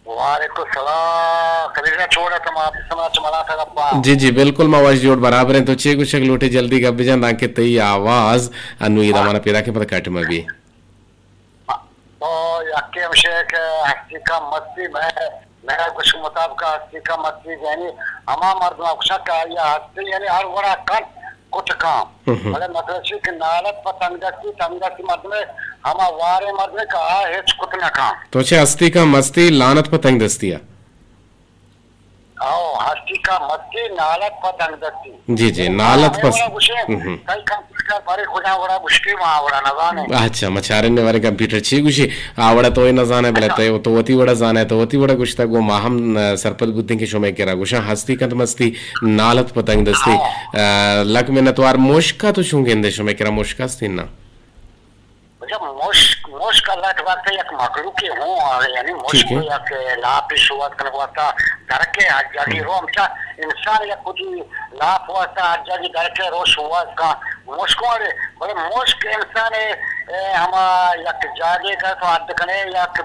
وعلیکم السلام۔ خلیل جان، چون ات؟ ما آپ سماج ملا تھا گپا۔ جی، جی، بالکل، ما وش جوڑ برابر ہیں۔ تو چے گوشگ لوٹے؟ جلدی گپ بجان، دانکہ تئی آواز انو اے دمانا پیدا کہ پتہ کٹ مہ بی۔ تو یکے ہمشے کہ ہستی کم مستی، میں، میرا گوش مطابق ہستی کم مستی، یعنی ہما مردم گوشاں کہ آئی ہستی یعنی ہر وڑا کن کت کام۔ ہم۔ بلے مطلب چی کہ نالت پہ تنگ دستی، تنگ دستی مردم ہما وارے مردم کہ آ ہچ کت نہ کام۔ تو چہ ہستی کم مستی لعنت پہ تنگ دستی ء۔ او، ہستی کا مستی، نالت پہ تنگ دستی۔ جی، جی، یعنی نالت ہمیں پس-، وڑا گوشے، ہم۔ کئی کمپیوٹر بارے کجا وڑا گوشتے، وہاں وڑا نہ زانے۔ اچھا، ما چارنے بارے کمپیوٹر چی گوشی، آ وڑا تو نہ زانے، بلے اچھا۔ تو، تو وتی وڑا زانے، تو وتی وڑا گوشتا گو، ما ہم، آ، سرپد بودیں کہ شمے کرا گوشاں ہستی کنت مستی، نالت پہ تنگ دستی۔ ہاں۔ آ، لک منتوار۔ موشکا تو چون گندے، شمے کرا موشک ہستی نا؟ اچھا، مشک، مشک اللہ تبارک یک مخلوقے ہوں، آ، یعنی مشک ٹھیک ہے۔ یک لاپی شوہاز کنگ واسطہ درکے ہر جاگی ہم۔ رو، ہمچا انسان یک کجی لاپ واسطہ ہر جاگی درکے رو شوہاز کا مشک والے، بلے مشک انسان اے، اے، ہما یک جاگے کا تو حد کنے یک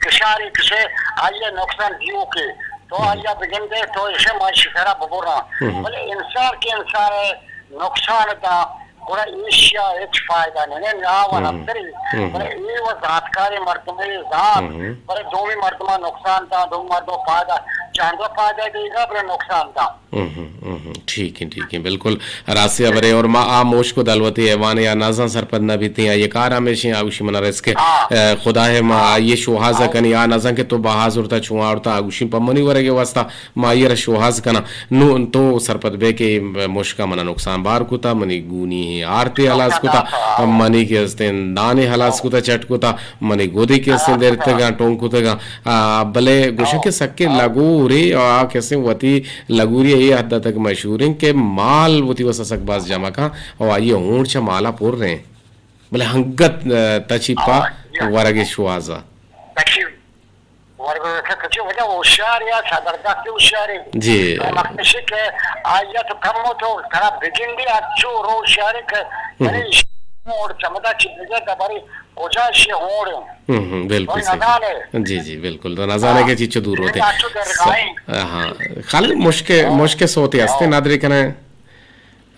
کشاری کشے، آئیے نقصان دیو کے، تو ہم۔ آئیے بگندے تو اسے ماشی سرا ببرا۔ ہم۔ بلے انسان کے انسان اے، نقصان دا، گڑا ایشیا ہچ فائدہ نہیں، نہ آوا ہم۔ نفتری، ہم۔ بلے اے و زانتکاریں مردمے زانت، ہم۔ بلے دومی مردما نقصان دا، دومی مردم فائدہ، چاندو فائدہ دیگا، بلے نقصان دا۔ ہم، ہم، ہم، ہم۔ ٹھیک ہے، ٹھیک ہے، بالکل۔ راستی ہبرے اور ما آ موشک و دلوتی حیوان یا نزان سرپد نہ بیتیں، آئی کار ہمیشیں، آگوشی منا رزق، ہاں۔ اے، خدا ہے ما ہاں۔ آئی شوہازا ہاں۔ کنی، آ نزان کہ تو بہا زرتا چون آورتا، آگوشی پہ منی ورگے واسطہ ما آئی ء را شوہاز کناں۔ نوں تو سرپد بئے کہ مشک ء من ء نقصان بار کتا، منی گونی ء آرتے ہلاس کتا، منی کہ استیں دانے ہلاس کتا، چٹ کتا، منی گدے کہ استیں درتگاں، ٹونک کتگاں۔ آ، بلے گوشاں کہ سکیں لگورے، آ کہ استیں وتی لگوری ء اے حد ء تک مشہور انت کہ مال وتی واسا سک باز جمع کن و آئی ء ہونڈ چہ مالا پر رہیں۔ بلے ہنگت، آ، تچی پہ ورگ ء شوہاز ء۔ ورگ ء کچ وجہ ہوشیار یا زبردست ہوشیار ہے۔ جی۔ مختصر کہ آیا تو کم ہو تو ترا بگندی اچو رو ہوشیار ہے کہ ہم۔ ارے ہونڈ چمدا چی بجے دبری کجا شی ہونڈ۔ ہم، ہم، بالکل کوئی صحیح۔ نزان ہے۔ جی، جی، بالکل۔ تو نزان ہے ہاں۔ کہ چیچو دور ہوتے۔ اچو درگاہیں۔ س-، ہاں۔ خالی مشک، ہاں۔ مشک صوتی ہستے ہاں۔ نادری کنے۔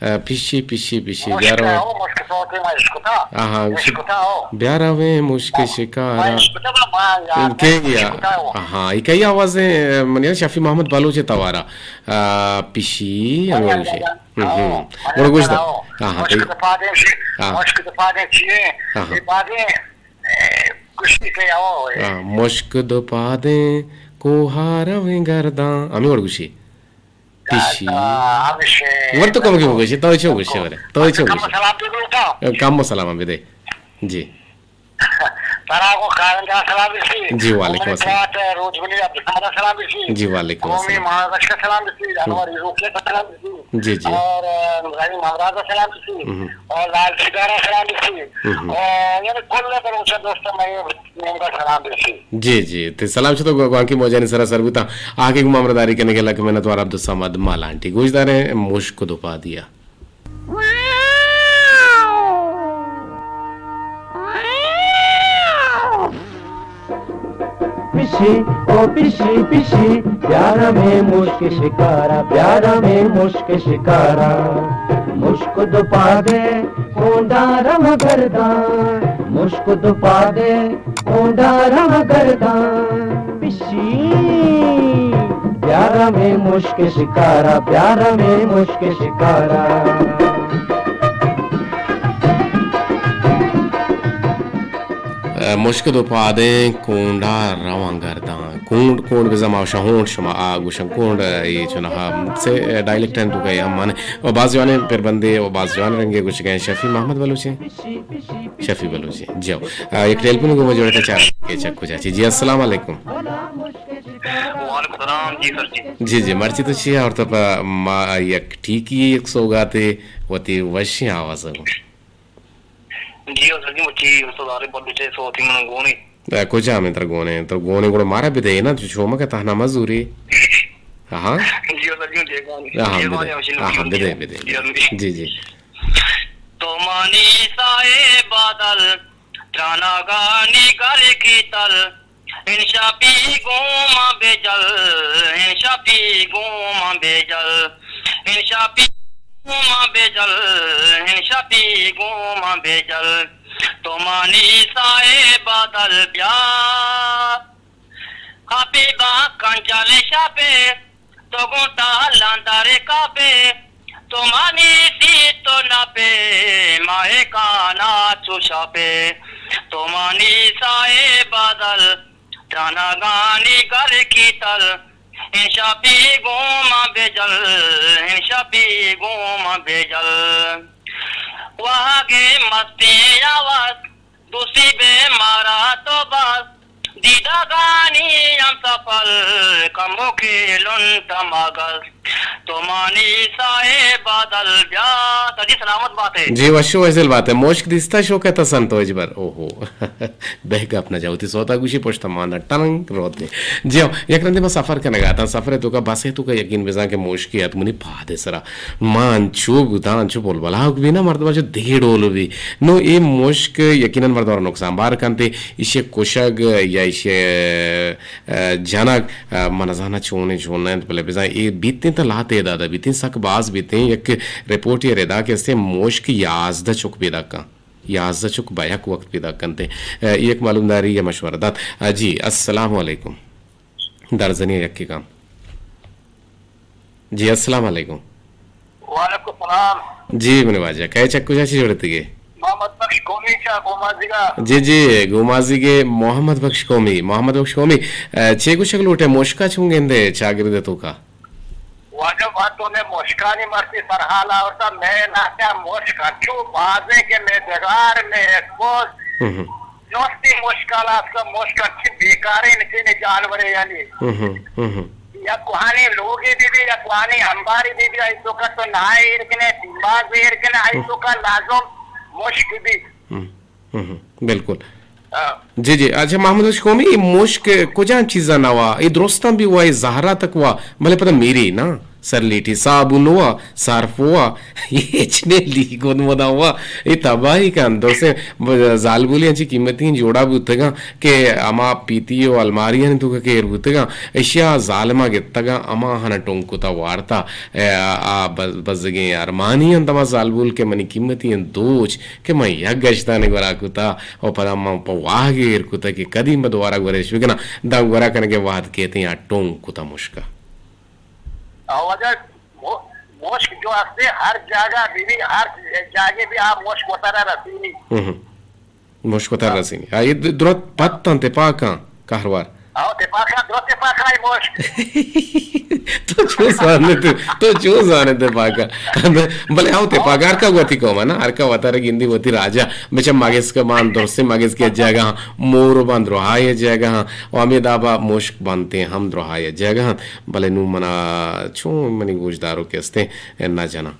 آ، پشی، پشی، پشی، مشک بیارو۔ ہو، مشک تو تے ما اشکتا۔ آہا، اشکتا ہو۔ بیارویں مشک ما، شکارا۔ ما اشکتا بلا ما یار، انکے ما یا۔ اشکتا ہو۔ آہا، ای کئی آواز ہے، من یار شفیع محمد بلوچ توارا۔ آ، پشی، ہمیں گوشے۔ ہم، ہم۔ ہو، گوڑ گوش دا۔ ہو۔ آہا، مشک تئی۔ تو پادے شی، آہا۔ مشک تو پادے چیئے۔ آہا۔ یہ پادے، اے، کشی کے آو، اے۔ آ، مشک دو پادیں کوہا رویں گرداں۔ ہمیں وڑ گوشی۔ پیشی۔ ور تو کمکے بگوشے، تو چو گوشے ورے، تو چو گوشے۔ کم سلام بدے۔ جی۔ ترا کو کارنجا سلام رسی۔ جی، وعلیکم السلام۔ روز بنی عبدالصمد سلام رسی۔ جی، وعلیکم السلام۔ قومی مہاراشٹر سلام رسی، انور روکے سلام رسی۔ جی، جی۔ اور، آ، ابراہیم ہمراز سلام رسی۔ ہم۔ اور لال سیدارا سلام رسی۔ ہم۔ اور یعنی کل بلوچ دوست میں نیمگا سلام رسی۔ جی، جی، تے سلام چتو گو-، گوانکی موجانی سرا سر بوتاں۔ آ کہ گوں ما ہمراہداری کنگے لک منت وار عبدالصمد مالانٹی۔ گوشداریں مشک دوپادیا۔ پشی، او پشی، پشی، بیار ہمیں مشک شکارا، بیار ہمیں مشک شکارا۔ مشک دو پادے کونڈا رم گردان، مشک دو پادے کونڈا رم گردان۔ پشی، بیار ہمیں مشک شکارا، بیار ہمیں مشک شکارا۔ مشک دو پادیں کونڈا رواں گرداں۔ کونڈ، کونڈ بزاں ما وشاں ہونڈ، شما آ گوشن کونڈ، اے چونہا سے ڈائلیکٹ انت تو کہ ہم مانے۔ و باز جوانیں پربندے و باز جوان رنگے گوشگیں شفیع محمد بلوچ ایں۔ شفیع بلوچ ایں۔ جی ہو۔ آ، یک ٹیلیفون گوں ما جوڑتا چار کے چک کجا چی۔ جی السلام علیکم۔ وعلیکم السلام، جی سر جی۔ جی جی، مرچی تو چی اور تو پا ما یک ٹھیکی یک سوگاتے وتی وشیں آواز گوں۔ جی، او سر جی، مچی استاد عارف بلوچ ءِ سوتی من گونے۔ اے، کجا میں تر گونے؟ تر گونے گڑا مارا بدے نا، چو شوما کا تہنا مزوری۔ ہاں۔ جی، او سر جی، جے گونے۔ ہاں، جے گونے بدے۔ ہاں، ہاں، بدے، بدے۔ جی، جی۔ جی، جی۔ تو مانی سائے بادل، ترانگانی گھر کی تل، انشاپی گوما بجل، انشاپی گوما بجل، انشاپی گوما بجل، انشاپی گوما بجل۔ تو مانی سائے بادل بیا، کاپی با کنجل شاپے، تو گوں تالاں دارے کاپے، تو مانی سی تو ناپے، ماہے کانا چو شاپے۔ تو مانی سائے بادل، ترانگانی گل کی تل، انشاپی گوما بجل، انشاپی گوما بجل۔ واہگے مستی آواز، دوستی بے مارا تو بس، دیدگانی ہم سفل، کمو کے لنٹ مگس، تو مانی سائے بادل بیا۔ سر جی سلامت بات ہے۔ جی وشو وزل بات ہے۔ موشک دیستا شوکت حسن تو اجبر۔ اوہو۔ بہ گپ نہ جاؤ، وتی سوتا گوشی پشت مانا ٹنگ روت نے۔ جی ہو، یک رندے ما سفر کنگا اتاں، سفر تو کا بس ہے تو کا یقین بزاں کہ موشکی ات منی پاد سرا۔ ما انچو بوتاں، انچو بول بلاک بی نا، مردم انچو دگہ ڈول بی۔ نو اے مشک یقیناً مردم را نقصان بار کنت۔ ایشی کشگ یا ایشی، اه، جنگ، اه، من نزاناں چونیں چون نہ انت، بلے بزاں اے بیتیں تاں لا تعداد بیتیں، سک باز بیتیں۔ یک رپورٹ یا ردا کہ استیں مشک یازدہ چک پیدا کن، یازدہ چک بہ یک وقت پیدا کنت۔ اه، یک معلومداری یا مشورہ دات۔ اه، جی، السلام علیکم۔ درزنی یکی کام۔ جی، السلام علیکم۔ وعلیکم السلام۔ جی، منی واجہ، کئے چک کجا چی جوڑتگے؟ محمد بخش قومی چا گومازیگا۔ جی، جی، گومازیگے محمد بخش قومی۔ محمد بخش قومی، اه، چے گوشگ لوٹے، مشکا چون گندے چاگرد توکا؟ واجہ، ما تو نے مشکانی مرتی سرحال آورتا، میں ناکہ مشک انچو بازیں کہ میں دگار میں ایکسپوز۔ ہم ہم۔ جستی مشکل است، مشک انچی بیکاریں نشین جانورے یعنی۔ ہم ہم، ہم ہم۔ یا کوہانی لوگی بی بی، یا کوہانی انباری بی بی، آئی توکا تو ناہ ایر کنے، دیمباز ایر کنے، آئی توکا لازم مشک بی۔ ہم ہم، بالکل۔ ہاں۔ جی جی، اچھا محمد بخش قومی، اے مشک کجام چیزاں نوا؟ اے درستاں بی وا، اے زہرا تک وا، بلے پدا میری نا، سر لیٹی صابون وا، صرف وا، ہچ نے لیگون مدام وا، اے تباہی کن۔ درستیں ب-، زالبولی انچی قیمتی جوڑا بوتگاں کہ ہما پیتی و الماریانی توکا کہ ایر بوتگاں، اشیا ظالما گتگاں، ہما ہنا ٹونک کتا وارتا، اے، آ، آ بز-، بزگیں ارمانی انت ہما زالبول کہ منی قیمتی انت دوچ، کہ من یک گشتانی گورا کتا و پدا من پہ واہگے ایر کتا کہ کدی من دوبارہ گوریش بکناں، داں گورا کنگے وہد کیتیں یا ٹونک کتا مشکا۔ آ واجہ مو-، مشک جو ہستے ہر جاگہ بی بی، ہر جاگے بی آ مشک وتارا رسینی۔ ہم ہم۔ مشک وتارا رسینی۔ آ، اے د-، درت پت انت تپاکاں کہروار۔ آ، تپاکاں، درت تپاکاں اے مشک۔ تو چون زانے تے، تو چون زانے تپاکا؟ بلے ہاؤ تپاکا ہر کا وتی قوم ہے نا، ہر کا وتارا گندی وتی راجا۔ بچہ مگس کا مان درستیں مگس کے جگہ ہاں، مور بان درہائے جگہ ہاں، و ہمیں دابا مشک بنتے ہم درہائے جگہ ہاں۔ بلے نو منا چون منی گوشدارو کہ استیں، نہ جنا۔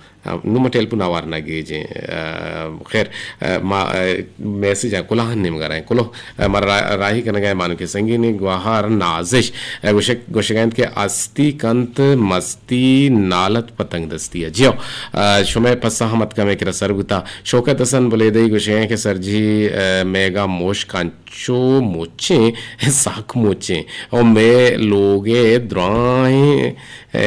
نوں ما ٹیلیفون آوار نہ گیجیں۔ آ، خیر، آ، ما، آ، میسج ءَ کلوہانی نیمگ ءَ رئیں۔ کلوہ، آ، مارا را-، راہی کنگ ءَ بانک سنگینی گواہار نازش، آ، گوشگ-، گوشگ ءَ انت کہ استی کنت مستی نالت پہ تنگ دستی ءَ۔ جی ہو، آ، شمئے پسہ ہم اتکا مئے کرا سر بوتا۔ شوکت حسن بلیدئی گوشگ ءَ کہ سر جی، آ، میگا مشک انچو مچیں، سک مچیں۔ او مئے لوگ ءِ دراہیں، آ،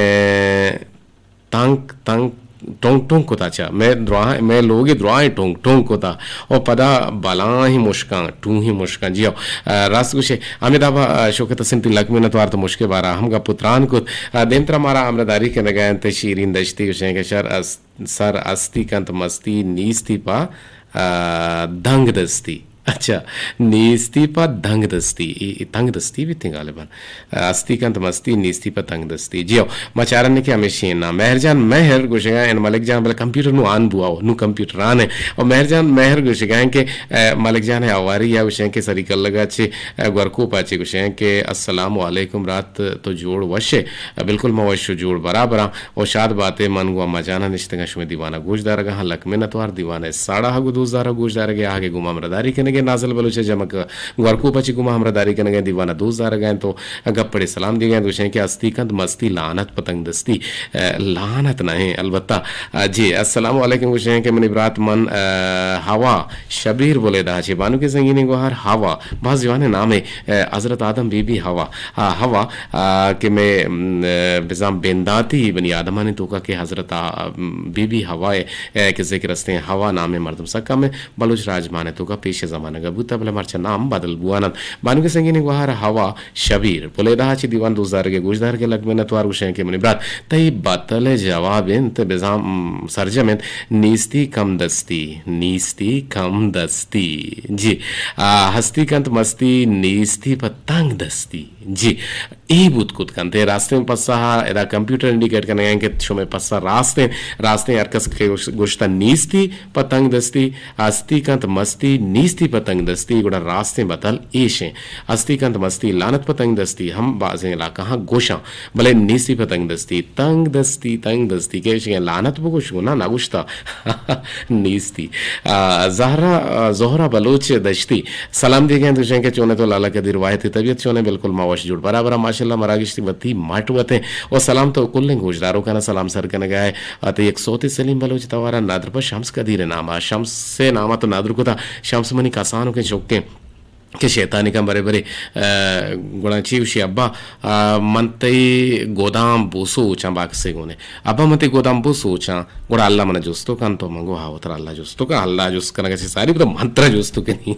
تنک، تنک، ٹونک ٹونک کتا چہ۔ مئے دراہ-، مئے لوگے دراہیں ٹونک ٹونک کتا۔ و پدا بلاہیں مشکاں، ٹوہیں مشکاں۔ جی ہو، آ، راست گوشے، ہمے دابا، آ، شوکت حسن تی لک منت وار تو مشکے بارا ہم گپ و تران کت۔ آ، دیمترا مارا ہمراہداری کنگا انت شیرین دشتی گوشیں کہ شر است، سر استی کنت مستی نیستی پا، آ، دنگ دستی۔ اچھا، نیستی پہ تنگ دستی، اے، اے تنگ دستی بیتیں غالباً۔ ہستی کنت مستی، نیستی پہ تنگ دستی۔ جی ہو، ما چارنے کہ ہمیشی نا۔ مہر جان مہر گوشگا ہیں، ملک جان بلے کمپیوٹر نو آن بوا ہو، نو کمپیوٹر آن ہے۔ اور مہر جان مہر گوشگا ہیں کہ، اے، ملک جان ہے ہواری یا گوشیں کہ سری کلگا چے، اے، گورکوپا چے گوشیں کہ السلام علیکم برات تو جوڑ وش ہے۔ بالکل ما وش و جوڑ برابر ہاں۔ او شاد باتے، من گوں اماں جان ء نشتگاں شمئے دیوان ء گوش دارگ ء آں۔ لک منتوار دیوان ء ساڑا ء گوں دوست دار ء گوش دارگ ء آہگ ء گوں ما ہمراہداری کنگ ء نازل بلوچ ء جمک گورکوپ ء چہ گوں ما ہمراہداری کنگ ء دیوان ء دوست دارگ ء انت و گپ پڑے سلام دیگ ء انت، گوشیں کہ ہستی کنت مستی لعنت پتنگ دستی، ء، لعنت نہ ایں البتہ، ء، جی السلام علیکم، گوشیں کہ منی برات من، ء، ہوا شبیر بلیدہ چہ بانک سنگینی گوہر ہوا باز جوانیں نامے، ء، حضرت آدم بی بی ہوا، ء، ہوا، ء، کہ مئے، م، ء، بزاں بنداتی بنی آدمانی توکا کہ حضرت آ-، م، بی بی ہوا ء، ء، کہ ذکر استیں، ہوا نامیں مردم سک کم ء بلوچ راجمان ء توکا پیش زمانگ ء بوتہ، بلے مرچا نام بدل بوان انت۔ بانک سنگینی گوہر ہوا شبیر بلیدہ چہ دیوان دوست دارگ ء گوش دارگ ء لک منت وار، گوشیں کہ منی برات تئی بتل ء جواب انت، بزاں، م، سرجم انت، نیستی کم دستی، نیستی کم دستی۔ جی، آ، ہستی کنت مستی، نیستی پہ تنگ دستی۔ جی، اے بوت کت کنت۔ اے راستیں پسہ ء ادا کمپیوٹر انڈیکیٹ کنگ ء کہ شمئے پسہ راست انت۔ راستیں ہر کس کہ گوش-، گوشتہ نیستی پہ تنگ دستی، ہستی کنت مستی، نیستی پہ تنگ دستی، گڑا راستیں بتل ایش انت۔ ہستی کنت مستی، لعنت پہ تنگ دستی ہم بازیں علاقہ ہاں گوشاں، بلے نیستی پہ تنگ دستی، تنگ دستی، تنگ دستی، کہ ایشی لعنت بگوش گو، نہ، نہ گوشتہ۔ نیستی۔ آ، زہرا، آ، زہرا بلوچ دشتی۔ سلام دیگ ء انت، گوشیں کہ چون ئے تو لالا قدیر واحد، تئی طبیعت چون ئے؟ بالکل ما وش جوڑ برابر آں، ماشاءاللہ۔ مراگش وتی مٹ وت ایں۔ و سلام تو کلیں گوشداروکاں سلام سر کنگ ء آئے۔ ات یک سوتے سلیم بلوچ توارا ندر پہ شمس قدیر نام ء، شمس ء نام ء تو ندر کتا، شمس منی کسانوکیں چکیں کہ شیطانی کن برے برے، ء، گڑا چی گوشی ابا، ء، من تئی گودام بو سوچاں باکسے گونے۔ ابا من تئی گودام بو سوچاں، گڑا اللہ من جستو کن، تو من گو ہاو ترا اللہ جستو کن، اللہ جست کنگ چی ساری بتا من ترا جستو کنی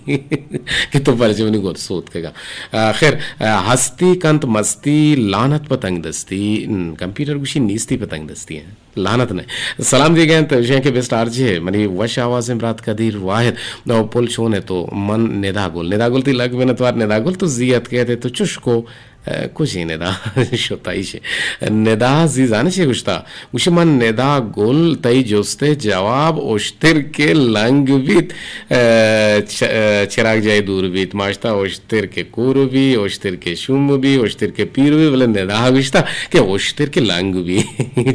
کہ تو پرچے منی گود سوت کگا۔ ء، خیر، ء، ہستی کنت مستی لعنت پہ تنگ دستی، ن-، کمپیوٹر گوشی نیستی پہ تنگ دستی ہیں۔ لعنت نہ۔ سلام دیگ ء انت، گوشیں کہ بیسٹ آر جے، منی وش آوازیں برات قدیر واحد۔ او پل چون ئے تو؟ من ندا گل۔ ندا گل تئی لک منت وار ندا گل، تو زی اتکے ات ئے تو چش کو، ء، کجیں ندا شتا ایش ئے۔ ندا زی زانے چے گوشتا؟ گوشی من ندا گل تئی جست ء جواب اشتر کہ لنگ بیت، ء، چ-، ء، چراگ جائی دور بیت، ماشتا اشتر کہ کور بی، اشتر کہ شوم بی، اشتر کہ پیر بی، بلے ندا گوشتا کہ اشتر کہ لنگ بی،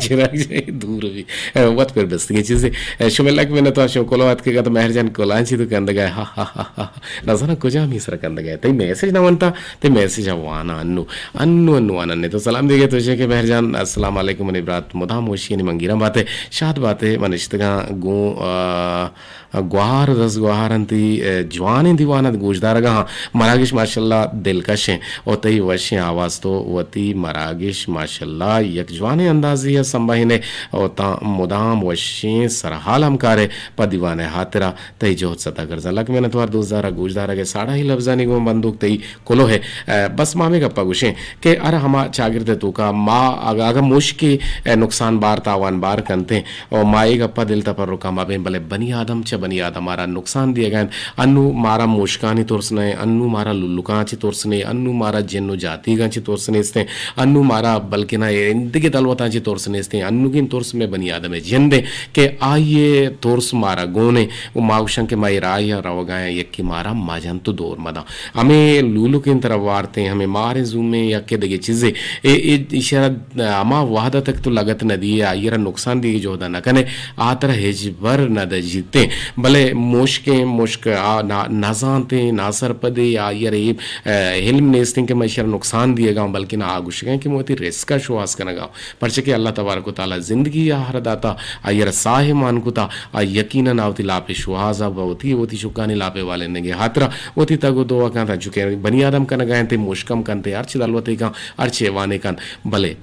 چراگ جائی دور بی۔ ء، وت پر بستگیں چیزے۔ ء، شمئے لک منت وار، شما کلوہ اتکگ ات مہر جان کلانچی تو کندگ ء۔ ہا، ہا، ہا، ہا۔ نزاناں کجامی سرا کندگ ء۔ تئی میسج نہ ونتا، تئی میسج ء واناں انو۔ انو، انو واناں نے۔ تو سلام دیگ ء تو گوشے کہ مہر جان، السلام علیکم منی برات، مدام وشیانی منگیراں بات ئے، شاد بات ئے، من نشتگاں گوں، آ، گوہار دست گوہار انت تئی، ء، جوانیں دیوان ات گوشدارگا ہاں۔ مراگش ماشاءاللہ دلکش ہیں۔ او تئی وشیں آواز تو وتی مراگش ماشاءاللہ یک جوانیں اندازے ء سمبہینے او تاں مدام وشیں سرحال ہمکارے پہ دیوان ء ہاترا تئی جہد ستا کرزاں۔ لک منت وار دوست دار ء گوشدارگ ء ساڑائی لبزانی گوں بندوک تئی کلوہ ء۔ ء، بس ما ہمے گپ ء گوشیں کہ ہر ہما چاگرد ء توکا ما اگاں، اگاں مشکے، ء، نقصان بار تاوان بار کنتیں، او ما اے گپ ء دل تپرکا مہ بیں، بلے بنی آدم چہ بنی آدم ء را نقصان دیگ ء انت۔ انو مارا مشکانی ترس نہ انت، انو مارا للکاں چہ ترس نے، انو مارا جن و جاتیگاں چہ ترس نیست انت، انو مارا بلکنا ایندگہ دلوتاں چہ ترس نیست انت۔ انوگیں ترس مئے بنی آدم ء جند انت کہ آئی ء ترس مارا گون انت و ما گوشاں کہ ما اے راہ ء روگا آں، یکے مارا مجنت و دور مداں۔ ہمے لولکیں ترا وارتیں، ہمے ماریں زومیں یکے دگہ چیزے۔ اے، اے، ایشرا ہما وہد ء تک تو لگت نہ دیئے، آئی ء را نقصان دیگ ء جہد ء نہ کن ئے، آ ترا ہچبر نہ دجیتیں۔ بلے مشکیں مشک آ نا-، نزانتیں، ناسرپدے، آئی ء را اے، ء، علم نیستیں کہ من ایشرا نقصان دیگ ء آں، بلکن آ گوشگ ء کہ من وتی رزق ء شوہاز کنگ ء آں۔ پرچہ کہ اللہ تبارک و تعالی زندگی آہر داتا، آئی ء را ساہ مان کتا، آ یقیناً آ وتی لاپ ء شوہاز ء بہ وتی، وتی چکانی لاپ ء والینگ ء ہاترا وتی تگ و دو ء کنت، انچو کہ بنی آدم کنگ ء انت، مشکم کنت، ہرچ دلوتے کن، ہرچ حیوانے کن، بلے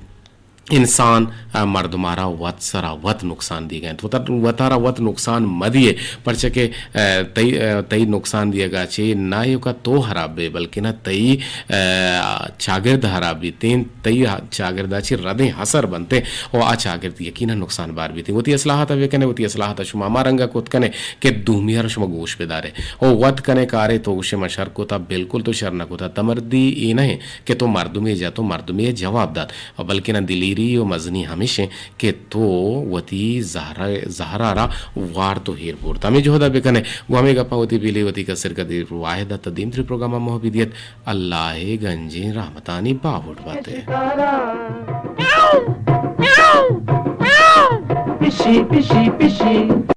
انسان، ء، مردم ء را وت سرا وت نقصان دیگ ء انت۔ وت-، وتارا وت نقصان مہ دیئے، پرچہ کہ، ء، تئی، ء، تئی نقصان دیگ ء چہ نہ ایوکا تو ہراب بے، بلکنا تئی، ء، چاگرد ہراب بیت انت، تئی ہ-، چاگرد ء چہ ردیں اثر بنت انت و آ چاگرد یقینا نقصان بار بیت انت۔ وتی اصلاحات ء بکن ئے، وتی اصلاحات ء شما ہما رنگ ء کت کن ئے کہ دومی ء را شما گوش بدار ئے۔ او وت کن ئے کارے تو گوش ئے من شر کتا، بالکل تو شر نہ کتا۔ تمردی اے نہ انت کہ تو مردمے جت و مردمے جواب دات۔ و بلکنا دلیری و مزنی ہمیش انت کہ تو وتی زہر، زہرا را وارت و ہیر برت۔ ہمے جہدا بکن ئے، گوں ہمے گپاں وتی پیلی وتی کسر قدیر واحد ء تا دیمتری پروگرام ء موہ بدیت۔ اللہ ء گنجیں رحمتانی باہوٹ بات ئے۔ پشی، پشی، پشی۔